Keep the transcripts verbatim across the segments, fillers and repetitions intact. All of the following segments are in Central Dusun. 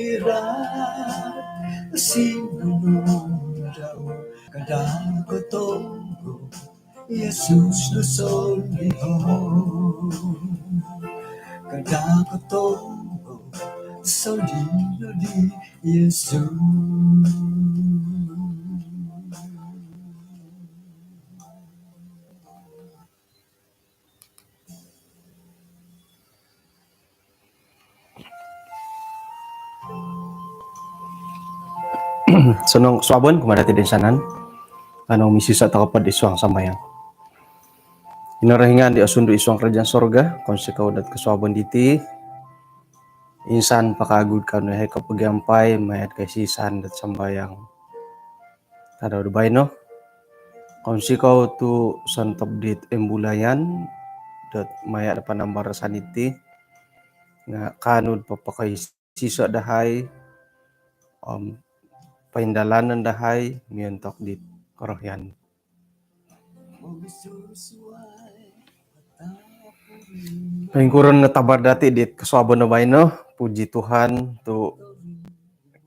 Ira sinunudau kada kotombo Yesus do soliho kada kotombo soliho di Yesus. Osonong kosuabon kumaa dati toinsanan. Kanou misiso tokou po id suang sambayang. Kinorohingan di osundu id suang kerajaan sorga, kounsikou dot kosuabon diti. Insan po kawagu kaanu yahai kopogiampai maya do kaisisan dot sambayang tadau do baino. Kounsikou tu sontob dit imbulayan dot maya do panambarasan diti nga kaanu do popokoisiso dahai om poindalanon dahai miontok dit korohian. Poingkuro no tabar dati dit kosuabon do baino, puji Tuhan tu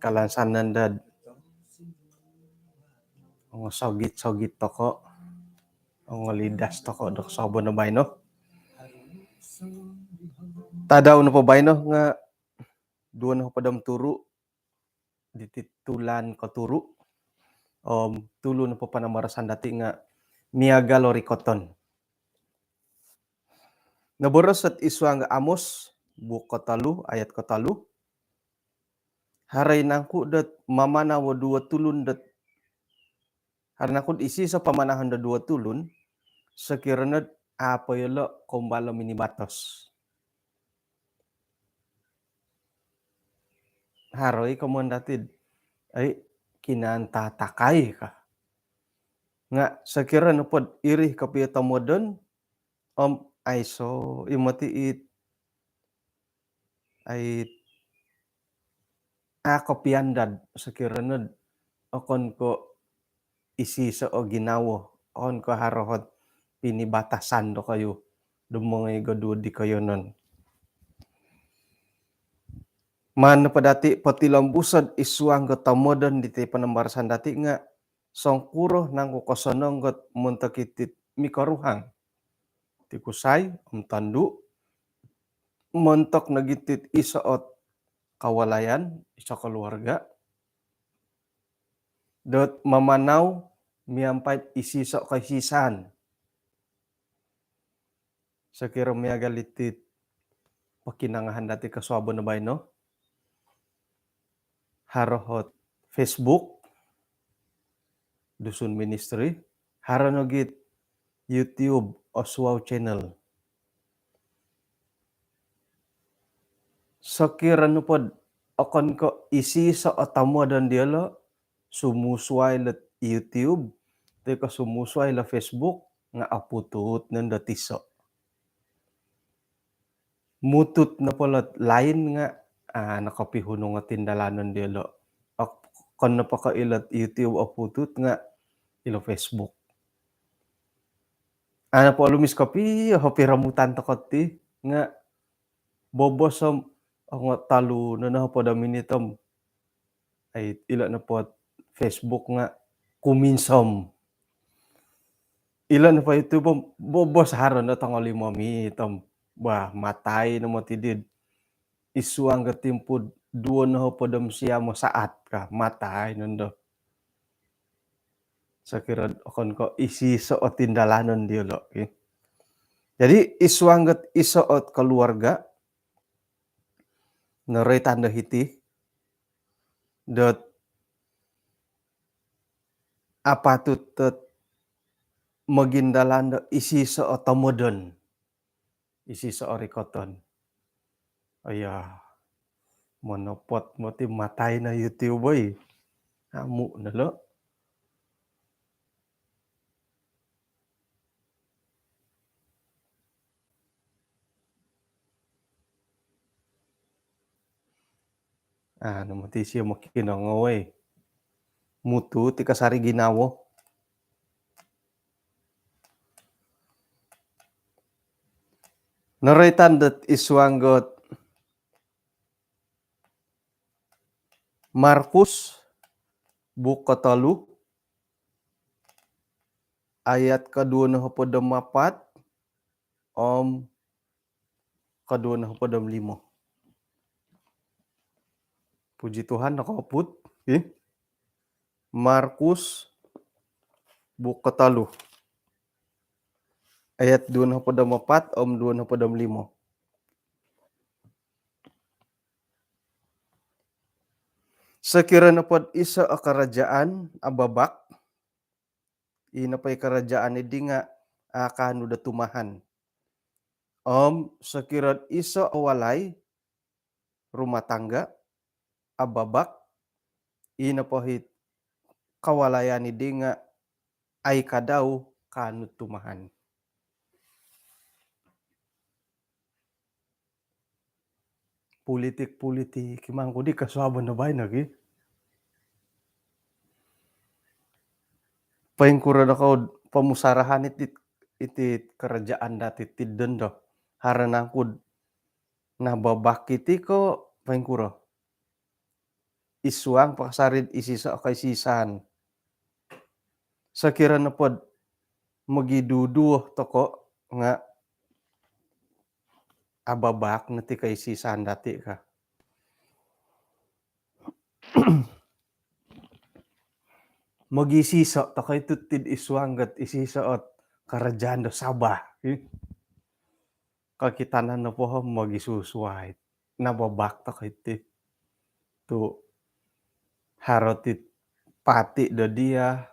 kalansanan dot ongosogit-sogit tokou, ongolidas tokou do kosuabon do baino. Tadau nopo baino nga duo nohopod om turu diti tulan koturu. Om tulu nopo panambarasan dati nga miagal o rikoton. Noboros ot id suang Amos, buuk kotolu, ayat kotolu. Haro i nangku dot mamanau o duo tulun dot, haro nangku dot isoiso pamanahon do duo tulun, sokiro nod a po yolo koumbal o minibatos. Haro i komoyon dati dot, ai, kinaan tatakai ka. Nga sokiro nopo dot iri kopio tomodon, om aiso i moti it, ai, a kopiandad sokiro nod okon ko isoiso o ginawo, okon ko haro ot pinibatasan dokoyu do mongoi do duo di koiyonon. Maan nopo dati potilombuso id suang do tomodon diti panambarasan dati nga songkuro nangku kosonong dot montok iti dot mikoruhang ti kusai om tondu, montok nogi iti dot iso ot kawalayan, iso keluarga dot mamanau miampai dot isoiso koisisan. Sokiro miagal iti dot pokinongohon dati kosuabon do baino, haro ot Facebook Dusun Ministry, haro nogi dot YouTube Osuau Channel. Sokiro nopo dot okon ko isoiso o tomodon diolo sumusuai ilo YouTube toi ko sumusuai ilo Facebook nga oputut nondo tiso. Mutut nopo ilo line nga, ah, nokopihunung o tindalanon diolo. Okon nopo ko ilo YouTube oputut nga ilo Facebook. Ana po olumis kopio o piromutan tokou ti nga bobos om ongo tolu nohopod om minit om, ai, ilo nopo Facebook nga kuminsom. Ilo nopo YouTube om bobos haro no tongo limo minit om, bah, matai no moti dii id suang do timpu duo nohopod om siam o saat ka, matai nondo. Sokiro okon ko isoiso o tindalanon diolo, ki. Jadi id suang dot iso ot keluarga, noroitan do hiti dot apatut dot mogindalan do isoiso o tomodon, isoiso o rikoton. Aya, monopot moti matai no YouTube, oi. Amu no lo. Ah, namo ti isio mokinongou, oi. Mutut i kasari ginawo. Noroitan dot id suang dot Markus, buuk kotolu, ayat koduo nohopod om apat om koduo nohopod om limo. Puji Tuhan, nokooput, ih. Markus, buuk kotolu, ayat duo nohopod om apat om duo nohopod om limo. Sokiro nopod iso o karajaan ababak, i nopo i karajaan iddi nga' a' kaanu do tumahan. Om sokiro'd iso o walai rumah tangga ababak, i nopo i kawalayan iddi nga' ai kadau kaanu tumahan. Politik-politik, kimang ku di kosuabon do baino gi. Poingkuro do kou pomusarahan iti, iti karajaan dati' ti dondo. Haro nangku'd nababak iti ko' poingkuro. Id suang pakasari'd isiso' koisisan. Sokiro nopod mogiduduo toko' nga' ababak no ti koisisan dati' ka. Mogisiso' toko' itu tid id suang got isiso' ot karajaan do Sabah. Ih. Kokitanan nopo om mogisusuai. Nababak toko' iti. Tu' haro ti pati' do diya,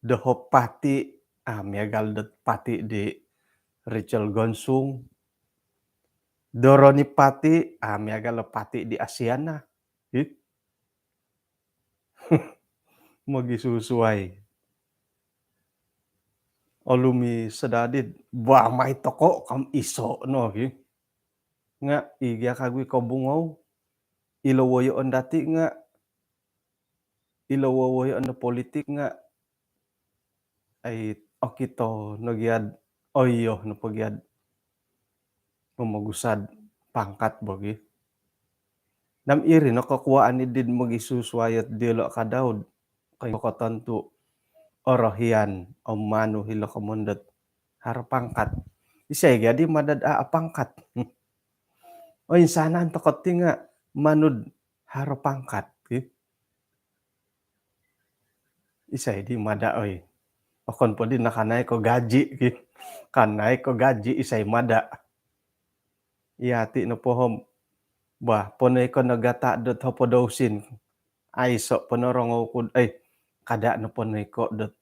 do hop pati', a' miagal dot pati' di Rachel Gonsung. Do Roni pati', a' miagal do pati' di Asiana. Ih. Mogisusuai. Olumis dadi'd, bah, mai toko' kam iso' no gi. Nga' i gia kagu i kobungou, ilo woyoon dati' nga', ilo wowoyoon do politik nga', ai, okito no gia'd, oiyo nopo gia'd momogusa'd pangkat bo gi. Nam iri no kokuwaan iddi'd mogisusuai ot diyolo' kadau'd koingkokoton tu' orohian om manu hilo' komon dot haro pangkat. Isai gia di mada'd a' pangkat. Oinsanan toko' ti nga' manu'd haro pangkat gi. Isai di mada' oi. Okon po di nakanai ko gaji' ki. Kanai ko gaji' isai mada'. Iyati' nopo om, bah, ponoiko' no gata' dot hopod o usin. Aiso' po norongou ku'd, ai, kada' no ponoiko' dot,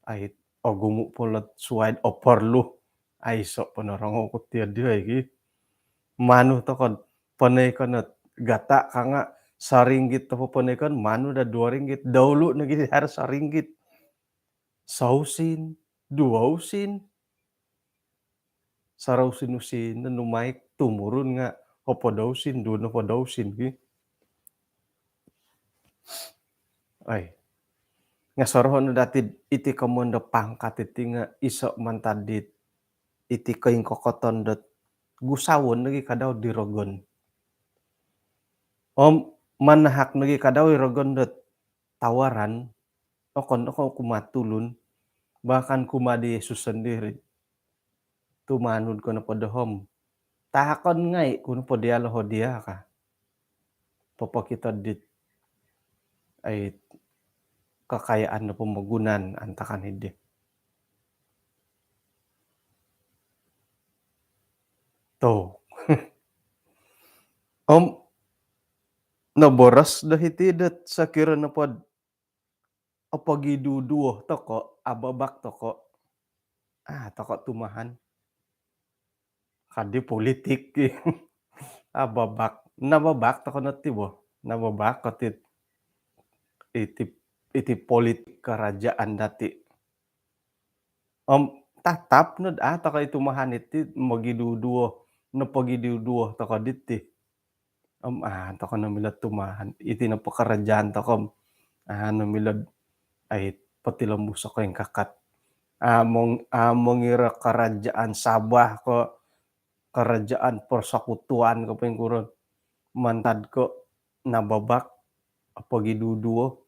ai, ogumu' po lot suwai'd oporlu. Aiso' po norongou ku tiyo diyo i ki. Manu toko'd ponoiko' not gata' ka nga' saringgit topo ponoiko', manu daa duo ringgit. Daulu' nogi di haro saringgit. Sausin, duo usin. Sarausin-usin no numaik, tumurun nga' hopod o usin, duo nohopod o usin ki. Ai. Nga' soroho' no dati'd iti komon do pangkat iti nga' iso' mantad dit iti koingkokoton dot gusawon nogi kadau di rogon. Om manahak nogi kadau i rogon dot tawaran, okon no ko' kumaa tulun, bahkan kumaa di Yesus sondiri'. Tumanud ko nopo doho om, tahakon ngai' ku nopo diya' loho diya' ka. Popokito dit, ai, kakayaan do pomogunan antakan iddi. Tu. Om noboros do hiti dot sokiro nopod opogiduduo toko', ababak toko', a' toko' tumahan. Kadi politik. Ababak. Nababak toko' no ti bo. Nababak ko ti iti, iti politik karajaan dati'. Om tatap nod a' toko' i tumahan iti mogiduduo, nopogiduduo toko' diti. Om a' toko' no milo'd tumahan. Iti nopo karajaan toko' om a' no milo'd, ai, potilombus o koingkakat. A' mong-, a' mongiro karajaan Sabah ko' karajaan persekutuan ko' poingkuro. Mantad ko' nababak, apagiduduo.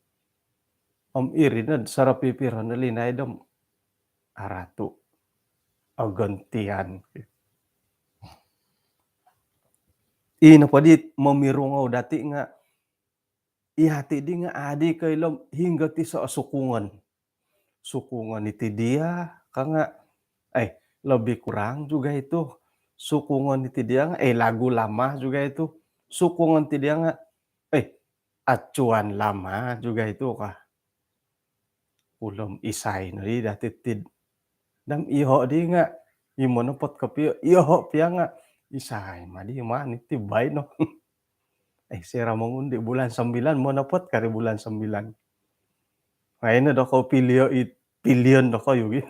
Om iri nod sarapipiron do linaid om aratu', ogontian. Ino po dit momirungou dati' nga' iyati' di nga' adi' koilo hinggo ti so sukungon. Sukungon iti dia ka nga', eh, lebih kurang juga itu. Sukungon iti dia nga', eh, lagu lama juga itu. Sukungon iti dia nga', eh, acuan lama juga itu ka. Ulom isai no di dati' tid. Dam iyoho' di nga' i monopot kopio, iyoho' pia nga' isai ma di mani ti baino. Eh, sera mongundi bulan sembilan, monopot kari bulan sembilan. Nah, ino doko pilio it, pilion doko yugi.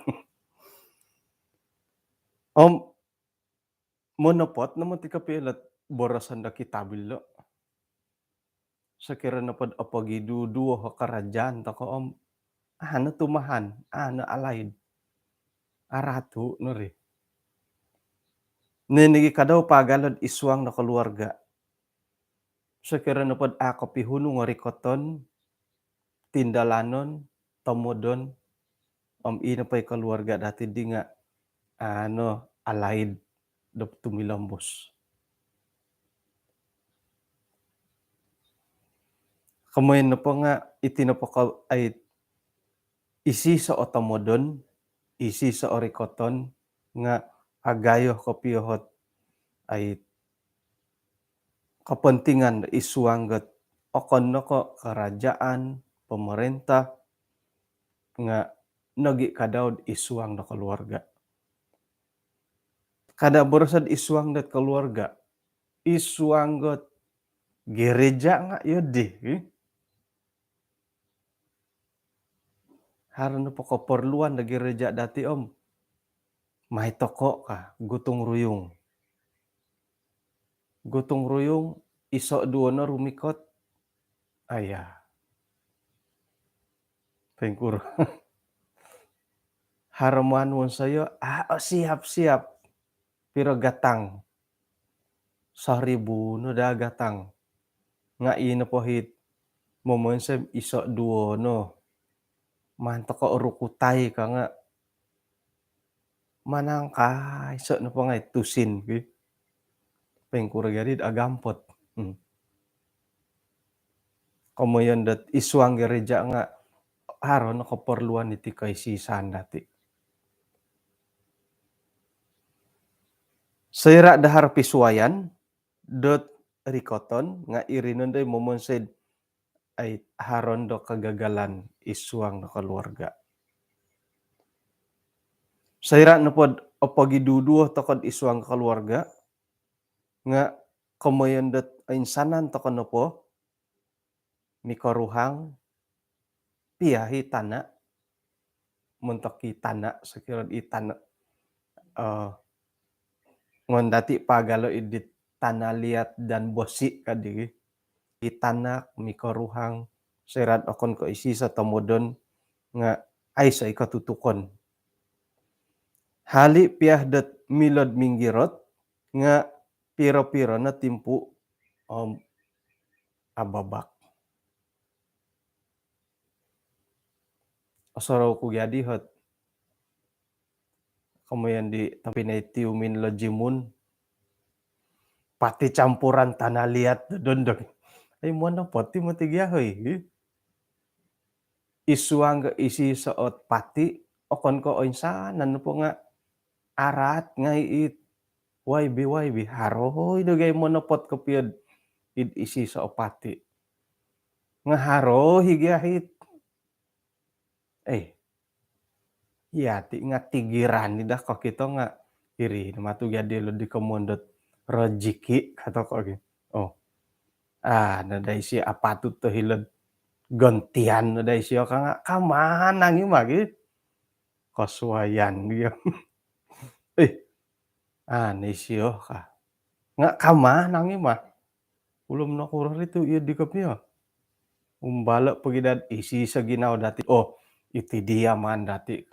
Om monopot no moti kopio ilot boroson do kitab ilo. Sokiro nopod apagiduduo o karajaan toko om, ano tumahan, ano alaid. Aratu' no ri. Nini gi kadau pagalod isuang no koluarga. Sokiro nopod a kopihunung o rikoton, tindalanon, tomodon, om ino po i koluarga dati' di nga', ano, alaid do tumilombus. Komoyon nopo nga' iti nopo ko ai isiso o tomodon, isiso o rikoton nga' agayo kopio hot ai kepentingan isuang got okon no ko kerajaan, pemerintah, nga' nogi' kadau isuang do keluarga. Kada' boroso'd isuang dot keluarga, isuang got gereja nga' iyo di, eh? Haro nopo keperluan do gereja dati' om, mai toko' ka, gotong royong. Gotong royong, iso' duo no rumikot. Aya. Poingkuro. Haro maan wonsoyo, a' o siap-siap. Piro gatang? Saribu no daa gatang. Nga' ino po hit momonsoi iso' duo no. Maan toko' rukutai ka nga' manangkai so' nopo ngai' tusin ki. Poingkuro gari'd agampot. Hmm. Komoyon dot isuang gereja nga' haro no keperluan iti koisi-isaan dati'. Soira' dahar pisuayan dot rikoton nga' iri nondo i momonsoi'd ai haro nondo kegagalan isuang do keluarga. Soira' nopod opogiduduo toko'd isuang keluarga nga' komoyon dot oinsanan toko' nopo mikoruhang, piahi tana', montok i tana', sokiro i tana', eh, ngon dati' pagalo' idit tanah liat dan bosi' kadi. I tana' mikoruhang, soira'd okon ko' isiso tomodon nga' aiso' i kotutukon. Hali' piah dot milo'd minggirot nga' piro-piro no timpu' om ababak. Osorou ku gia di hot komoyon di tobpinai Tiumin Lojimun, pati campuran tanah liat dondong. Ai, monopot ti moti gia hoi. Isuang ga isiso ot pati, okon ko' oinsanan nopo nga' araat ngai' it Y B Y B, haro i do gai' monopot kopio'd id isiso o pati. Nga' haro i gia it. Eh, iyati' nga' tigiran i daa kokito nga' iri no matu gia di lo'd di komoyon dot rejeki ka toko' gi. Oh. Ah, nada isio apatut do hilo'd gontian nada isio ka nga' kamanang i magi. Kosuayan gi. Eh, ah, ni isio ka. Nga' kamanang i ma. Ulom nokuro ri tu' iyo di kopio. Umbalo' pogi dad isiso ginawo dati'. Oh, iti dia maan dati'.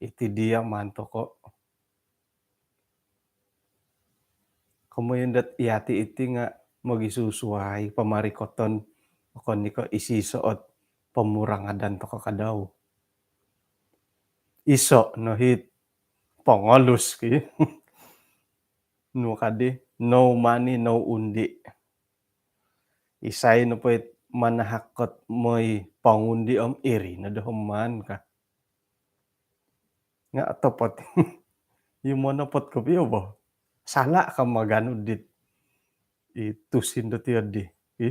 Iti dia maan toko'. Komoyon dot iyati' iti nga' mogisusuai pamarikoton Okon i ko' isiso' ot pomurangadan toko' kadau. Iso' no hit pongolus ki. Nu kadi, no money, no undi. Isai nopo it manahak ot moi pongundi om iri no doho maan ka. Nga' otopot. Iyo monopot kopio bo. Sala' ka maganu dit i tusin dot iyo di. I,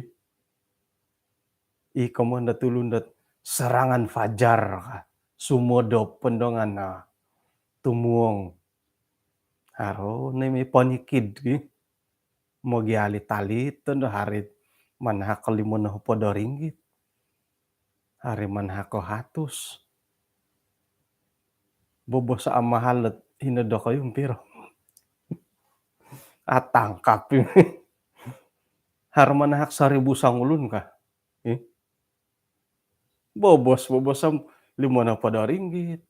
i komoyon dot tulun dot serangan fajar ka. Sumodop po ndo nga' tumuong. Haro ni mi ponikid ki. Mogialit-alit ndo haro it manahak ko limo nohopod do ringgit. Haro manahak ko hatus. Bobos a mahal dot hino dokoyu om piro. Atangkap. Haro manahak saribu songulun ka. Eh? Bobos, bobos om limo nohopod do ringgit.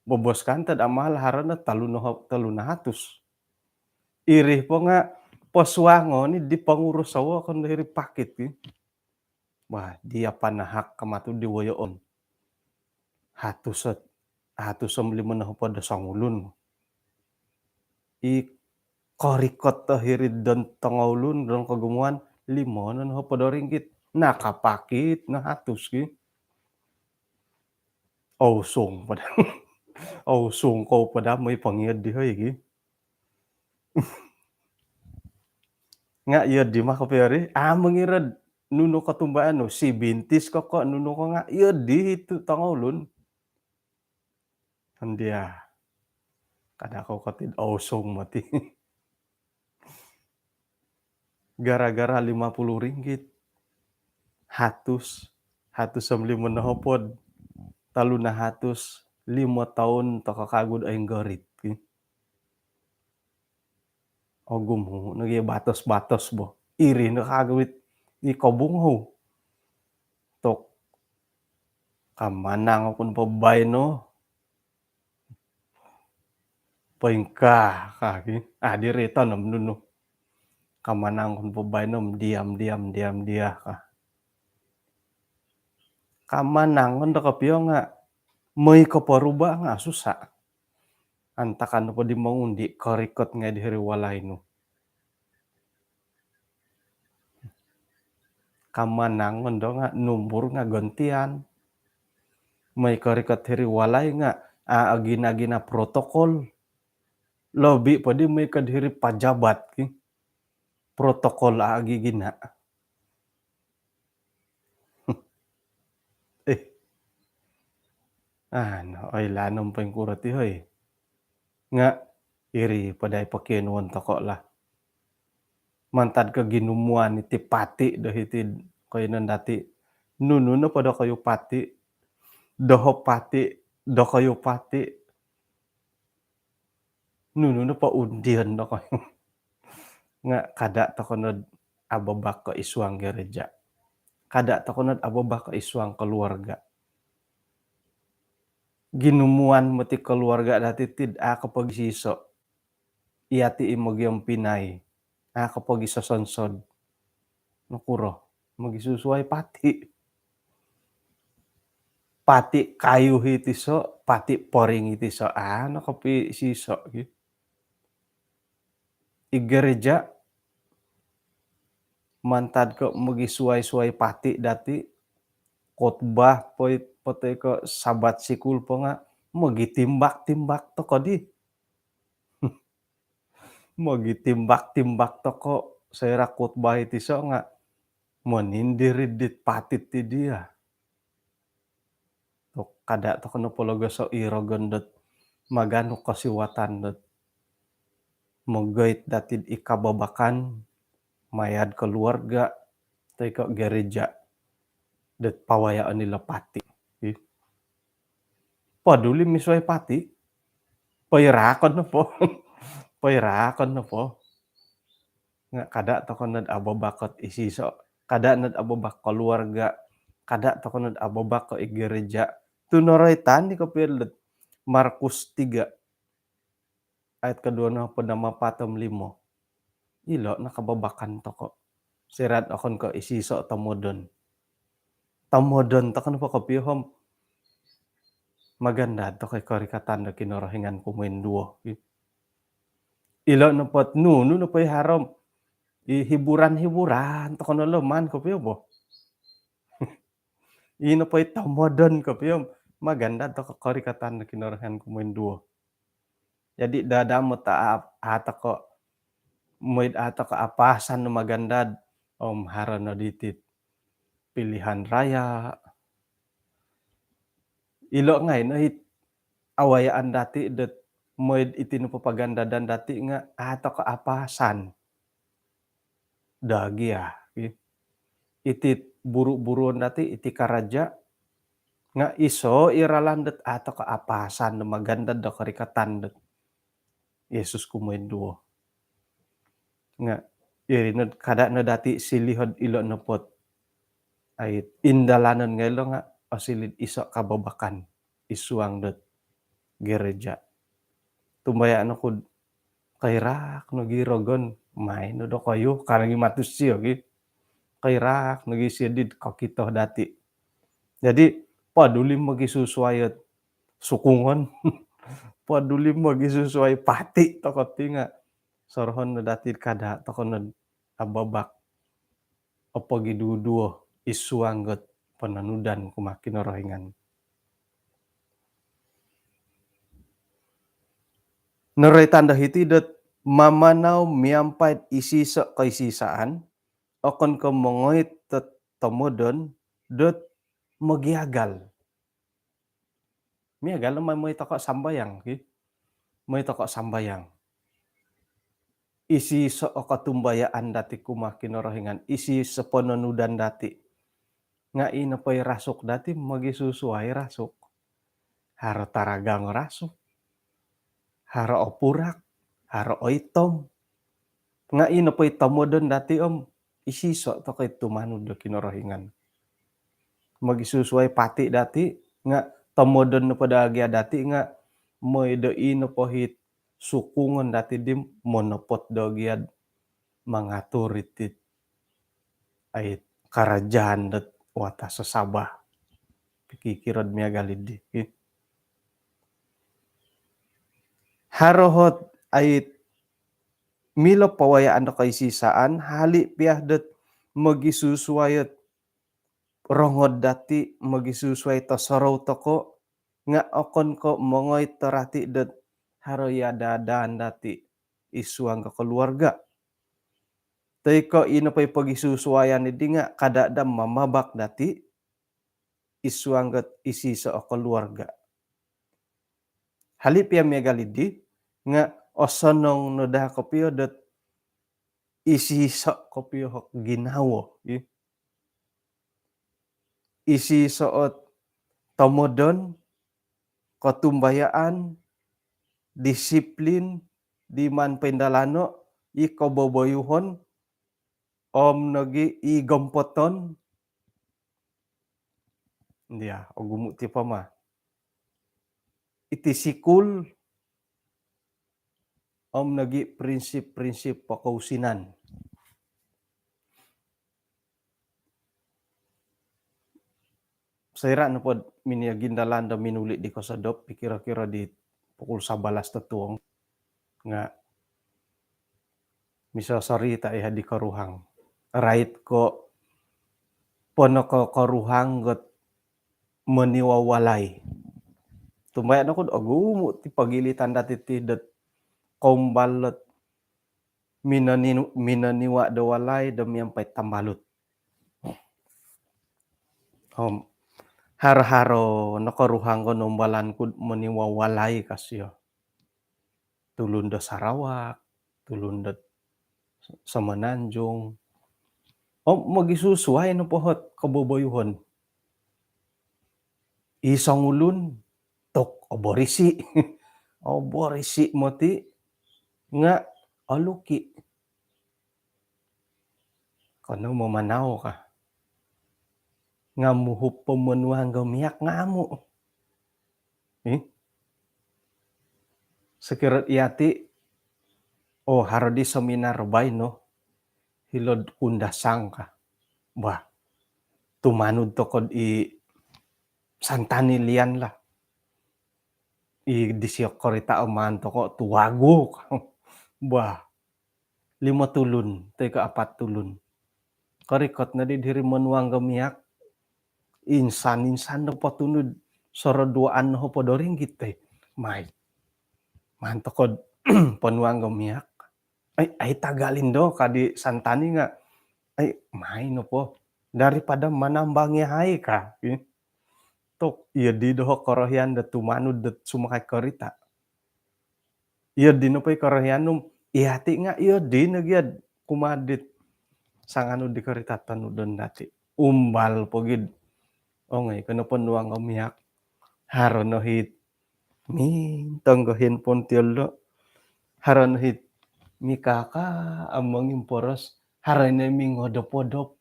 Bobos kan tad a mahal haro no tolu noho-, tolu nahatus. Iri po nga' posuangon i di pongurus o wokon do hiri pakit ki. Wah, dia panahak ka matu di woyoon. Hatus ot-, hatus om limo nohopod do songulun. I korikot o hiri don tongoulun don kogumuan limo nohopod do ringgit. Nakapakit no hatus ki. Ousung po da. Ousung kou po da moi pongiod di hoi ki. Nga' iyo di mah kopio ri, a' mongirad nunu kotumbaan nu, si bintis ko ko' nunu ko nga' iyo di tu tongoulun. Andia. Kada' kou kotid ousung moti. Gara-gara lima puluh ringgit. Hatus, hatus om limo nohopod, tolu nahatus, limo toun toko kagu do inggorit. Ogumu nogi batos-batos bo. Iri no kagu it i kobungou. Tok kamanang oku nopo baino. Poingkaa ka ki. A' di ri tanom nunu. Kamanang oku nopo baino om diam, diam, diam, dia ka. Kamanangon do kopio nga' moi koporuba' nga' susa'. Antakan nopo di mongundi korikot ngai' di hiri walai nu. Kamanangon do nga' numbur nga' gantian. Moi korikot hiri walai nga' a' gina-gina protokol. Lobi po di moi kod hiri pajabat ki. Protokol a' gigina. Eh. Ano, oi lanom poingkuro ti hoi. Nga' iri po dai pokionuon toko' lah. Mantad ko ginumuan iti pati do hiti koiyonon dati. Nunu nopo dokoyu pati. Doho pati, dokoyu pati. Nunu nopo undion dokoyu. Nga' kada' toko nod ababak ko id suang gereja. Kada' toko nod ababak ko id suang keluarga. Ginumuan moti keluarga dati tid a' ko pogisiso'. Iyati i mogiobpinai. A' ko pogisosonsod. Nokuro? Mogisusuai pati. Pati kayu hiti so', pati poring hiti so'. A' no kopisiso' ki. I gereja mantad ko mogisuai-suai pati dati, khotbah po it, po toi ko sabat sikul po nga' mogitimbak-timbak toko di. Mogitimbak-timbak toko, soira' khotbah iti so' nga' monindir id dit pati ti dia. Tok, kada' toko nopo logoso' i rogon dot maganu kosiwatan dot mogoit dati'd i kababakan maya'd keluarga toi ko' gereja dot pawayaon ilo pati. Ih. Paduli misuai pati. Poirakon nopo. Poirakon nopo. Nga' kada' toko nod ababak ot isiso'. Kada' nod ababak keluarga. Kada' toko nod ababak ko i gereja. Tu noroitan di kopio dot Markus tiga. Ayat koduo nohopod om apat om limo. Ilo no kababakan toko. Soira'd okon ko isiso' tomodon. tomodon toko nopo kopio om magandad toko i korikatan do Kinorohingan kumoinduo. Ilo nopo ot nunu nopo i haro om i hiburan-hiburan toko no lo maan kopio bo. Ino po i tomodon kopio om magandad toko korikatan do Kinorohingan kumoinduo. Jadi dadamot a, a toko, mooi a toko apasan do magandad om haro no diti pilihan raya. Ilo ngai no it awayaan dati dot mooi iti nopo pagandadan dati nga a toko apasan do gia. Iti buru-buruon dati, iti karaja nga iso i ralan dot a toko apasan do magandad do korikatan dot Yesus kumoinduo. Nga iri no kada no dati silihod ilo nopo ot ai indalanon ngai lo nga osilid iso kababakan id suang dot gereja. Tumbayaan oku do koirak nogi rogon, main no dokoyu, ka nogi matus sio gi. Koirak nogi sio di kokito dati. Jadi paduli mogisusuai ot sukungon. Paduli mogisusuai pati toko ti nga sorohon no dati kada toko no ababak opogiduo-duo id suang dot pononudan kumaa Kinorohingan. Noroitan do hiti dot mamanau miampai isiso koisisaan, okon ko mongoi dot tomodon dot mogiagal. Miagal no mooi toko sambayang ki. Mooi toko sambayang. Isiso o kotumbayaan dati kumaa Kinorohingan, isiso pononudan dati. Nga ino po i rasuk dati mogisusuai rasuk. Haro taragang rasuk. Haro opurak, haro oitom. Nga ino po i tomodon dati om isiso toko i tumanud do Kinorohingan. Mogisusuai pati dati nga tomodon nopo do gia dati nga mooi do ino po it sukungon dati di monopot do gia mangatur iti ai karajaan dot watas Sabah. Pikikiro do miagal di. Haro ot ai milo pawayaan do koisisaan, hali pia dot mogisusuai ot rongod dati, mogisusuai tosorou toko, nga okon ko mongoi torati dot haro i ada-adaan dati id suang ko keluarga. Toi ko ino po i pogisusuaian di nga kada do mamabak dati id suang dot isiso o keluarga. Hali pia miagal di nga osonong no daa kopio dot isiso kopio o ginawo. Isiso ot tomodon, kotumbayaan, disiplin di maan poindalano, i koboboyuhon om nogi i gompoton. Dia ogumu ti pama iti sikul om nogi prinsip-prinsip pokousinan. Soira nopo do minio gindalan do minuli di kosodop, pikiro-kiro di pukul sabalas totuong nga misosorita iho di koruhang. Rait ko pono ko koruhang got moniwa walai. Tumbaya noku do ogumu ti pogilitan dati ti dot kombal dot minoni-, minoniwa do walai do miampai tambalut. Om haro-haro nokoruhang ko nombalan ku do moniwa walai kasio. Tulun do Sarawak, tulun do Semenanjung. Om mogisusuai nopo ot koboboyuhon. I songulun tok oborisi. Oborisi moti nga oluki. Kono mamanau ka. Nga muhup pemenuhan go miak nga amu. Ih. Sokiro yati, oh, haro di seminar baino hilo'd Kundasang ka. Bah. tumanud toko'd i Santani Lian lah. I disio korita' om maan toko' tu wagu. Bah, limo tulun toi ko' apat tulun. Korikot noddi diri monuang do miak. Insan-insan do potunud soroduaan no hopod o ringgit toi. Mai. Maan toko'd ponuang do miak. Ai, ai tagal indo kadi Santani nga'. Ai, mai nopo. Daripada manambangi hai ka. Tok, iyo di doho korohian do tumanud do sumakai korita'. Iyo di nopo i korohian nu om, iyati' nga' iyo di nogi ad kumadit sanganu di korita' tonudon dati'. Umbal pogi'd ongoi ko nopo ponuang o miak. Haro no hit mintong ko handphone tiolo. Haro no hit mikaka' om mongimporos. Haro no mingodop-odop.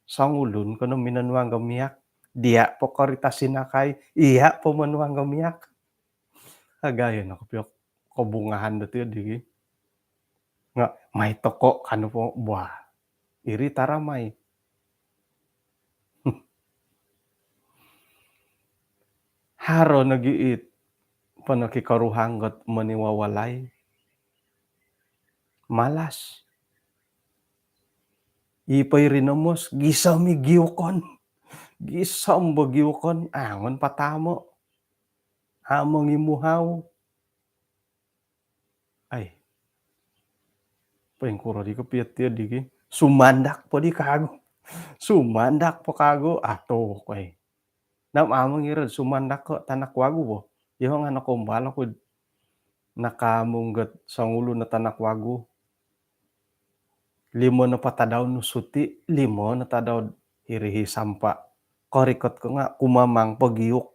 Songulun ko no minonuang do miak. Diya' po korita' sinakai, iya' po monuang do miak. Agayo no kopio kobungahan do tiyo digi. Nga' mai toko' kanu po, buah. Iri taramai. Haro nogi it ponoki koruhang got moniwa walai. Malas. I po iri nomos gisom i giukon. Gisom bo giukon, angon patamo'. Amo ngimuhau. Ai. Poingkuro di kopio tiyo digi. Sumandak po di kagu. Sumandak po kagu. Ato koi. Nam amo ngirad sumandak ko tanak wagu bo. Iyo nga' nokombal oku'd nakaamung got songulun o tanak wagu. Limo no patadau nu suti, limo no tadau hirihi sampa'. Korikot ko nga' kumamang po giuk.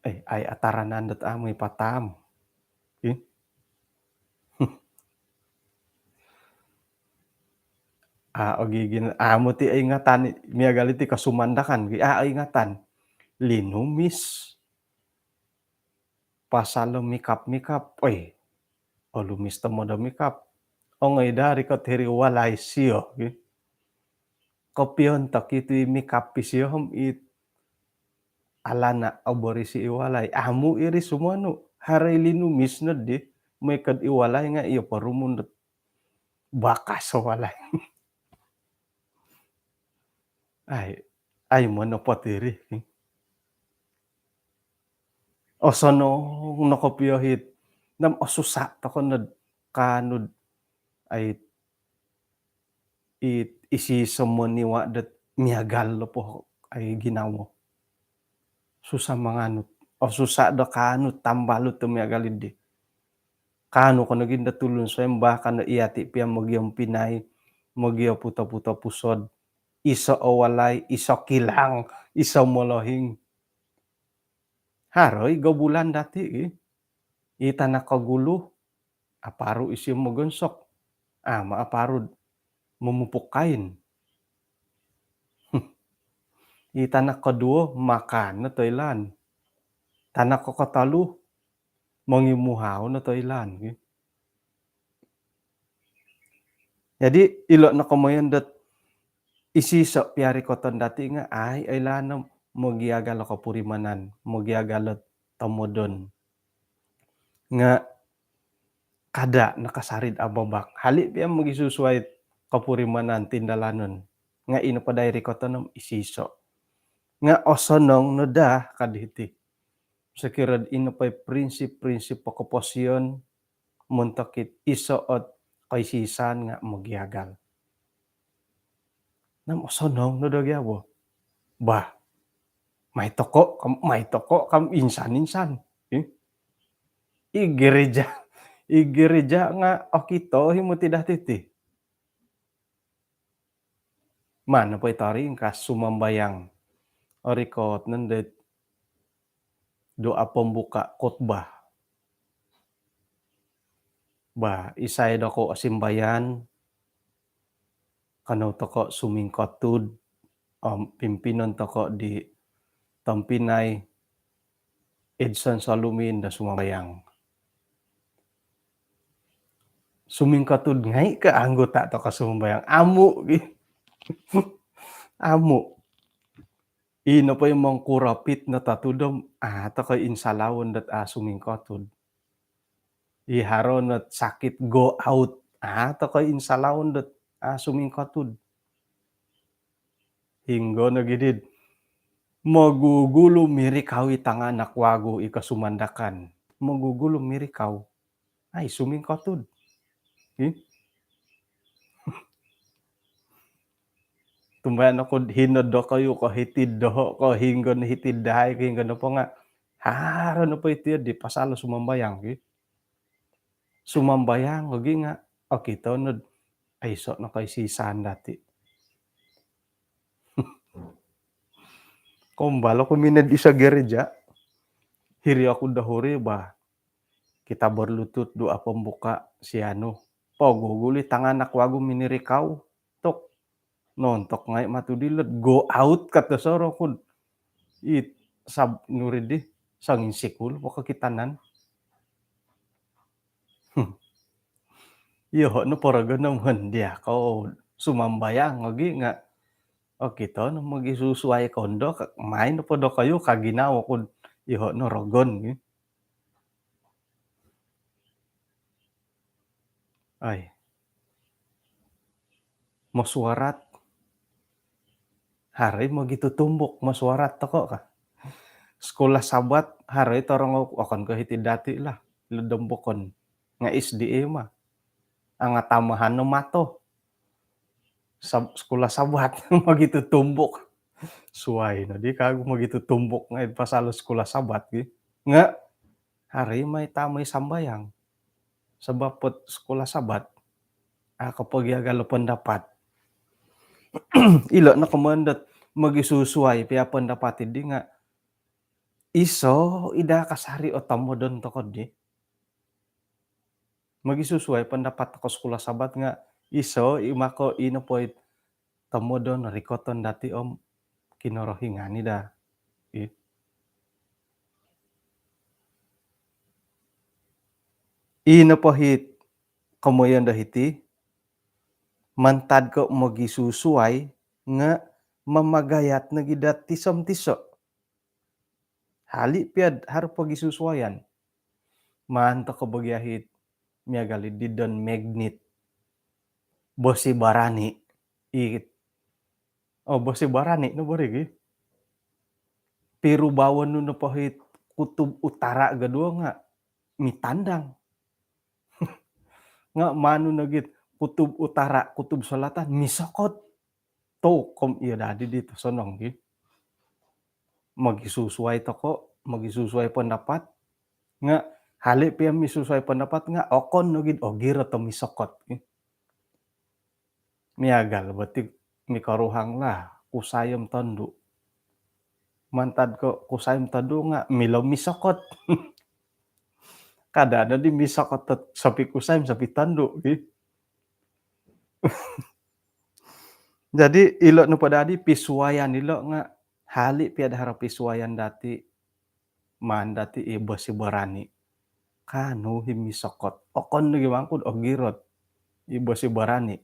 Eh, ai ataranan dot amu i pataam. Ih. A, ogi gin, amu ti ingatan, miagal iti kasumandakan, gi a ingatan. Linumis. Pasal lo mikap-mikap, oi. Olumis tomod o mikap. Ongoi dari ko tiri walai sio, gi. Kopion tok itu i mikap isio om it alana' oborisi i walai. Amu iri sumonu, haro i linumis noddi, moi kod i walai nga' iyo porumun dot bakas o walai. Ai, ai monopot iri. Osonong no kopio hit. Nam osusa' toko nod kanud ai i, isiso moniwa dot miagal lo po ai ginawo. Susa' manganut. Osusa' do kanut tambalut do miagal iddi. Kanu kono gin do tulun soyom bahkan do iyati' piya mogiompinai, mogioputo-puto pusod, iso o walai, iso kilang, iso molohing. Haro i gobulan dati' i. I tanak kogulu, aparu' isio mogonsok. Ama' aparu'd momupuk kain. I tanak koduo, makan no toilaan. Tanak kokotolu, mongimuhau no toilaan. Jadi, ilo' no komoyon dot isiso' piya rikoton dati' nga' ai, oilaan no mogiagal o kopurimanan, mogiagal o tomodon. Nga' kada' nakasarid ababak. Hali' piya mogisusuai kopurimanan tindalanon. Nga' ino po dai rikoton om isiso'. Nga' osonong no daa kad hiti. Sokiro'd ino po i prinsip-prinsip o koposion montok it iso' ot koisisan nga' mogiagal. Nam osonong no do gia bo. Bah, mai toko' kam, mai toko' kam insan-insan. Ih. I gereja, i gereja nga' okito hi moti daa titi. Mana po i tori ingkas sumambayang. Orikot nondo it doa pembuka khutbah. Bah, isai dokou osimbayan, kanou toko' sumingkotud, om pimpinon toko' di tompinai Edson Salumin do sumambayang. Sumingkotud ngai' ka anggota toko' sumambayang? Amu' gi. Amu. Ino po i mongkuropit no totudom, a' toko i insalaon dot a' sumingkotud. I haro no sakit go out, a' toko i insalaon dot a' sumingkotud. Hinggo no gidid. Mogugulu mirikau i tanganak wagu i kosumandakan. Mogugulu mirikau. Ai, sumingkotud. Hi? Tumbayaan oku hino dokoyu ko hiti'd doho ko hinggo no hiti'd dahai ko hinggo nopo nga'. Haro nopo iti di pasal sumambayang, hi. Sumambayang ogi nga'. Okito nod. Aiso no koisisan dati. Kombalo ku minod iso gereja. Hiri oku dohuri bah. Kita berlutut doa pembuka si anu. Pogugulu i tanganak wagu minirikau. Tok. Nontok ngai' matu dilot. Go out kata soro kud. It sab nuri di. Sangin sikul po kokitanan. Hmm. Iyoho' no porogonomon dia ko sumambayang ogi nga'. Okito no mogisusuai kondo, main po dokoyu ka ginawo kud. Iyoho' no rogon gi. Ai. Mesyuarat. Haro i mogitutumbuk mesyuarat toko ka. Sekolah Sabat, haro i torongou, okon ko hiti dati lah. Lodom bokon. Nga' S D A mah. Angatamahan no mato. Sab-, sekolah Sabat, mogitutumbuk. Suai no di kagu mogitutumbuk ngai' pasal sekolah Sabat gi. Nga' haro i mai tamai sambayang. Sabab pot sekolah Sabat. A' kopogiagal o pendapat. Ilo no komoyon dot mogisusuai pia pendapat idi nga' iso i daa kasari o tomodon toko di. Mogisusuai pendapat toko sekolah Sabat nga' iso i mako i nopo i tomodon rikoton dati om Kinorohingan i daa. I. I nopo hit komoyon do hiti, mantad ko mogisusuai nga' mamagayat nogi dot tiso-tiso. Hali' pia'd haro pogisusuaian. Maan toko bogi ahit miagal i didon magnet. Bosi barani. It. Oh, bosi barani no bori gi. Pirubawon nu nopo hit kutub utara gaduo nga' mitandang. Nga' manu nogi kutub utara, kutub selatan, misokot. Tou kom iyo dadi di tosonong gi. Mogisusuai toko, mogisusuai pendapat. Nga' hali' pia misusuai pendapat nga' okon nogi ogirot o misokot gi. Miagal boti mikoruhang lah, kusai om tondu'. Mantad ko kusai om tondu' nga' milo misokot. Kada' nodi misokot tot sopi kusai om sopi tondu' gi. Jadi ilo nopo dadi pisuaian ilo nga' hali' pia'd haro pisuaian dati. Maan dati i bosi barani. Kanu hi misokot. Okon nogi mangkud ogirot. I bosi barani.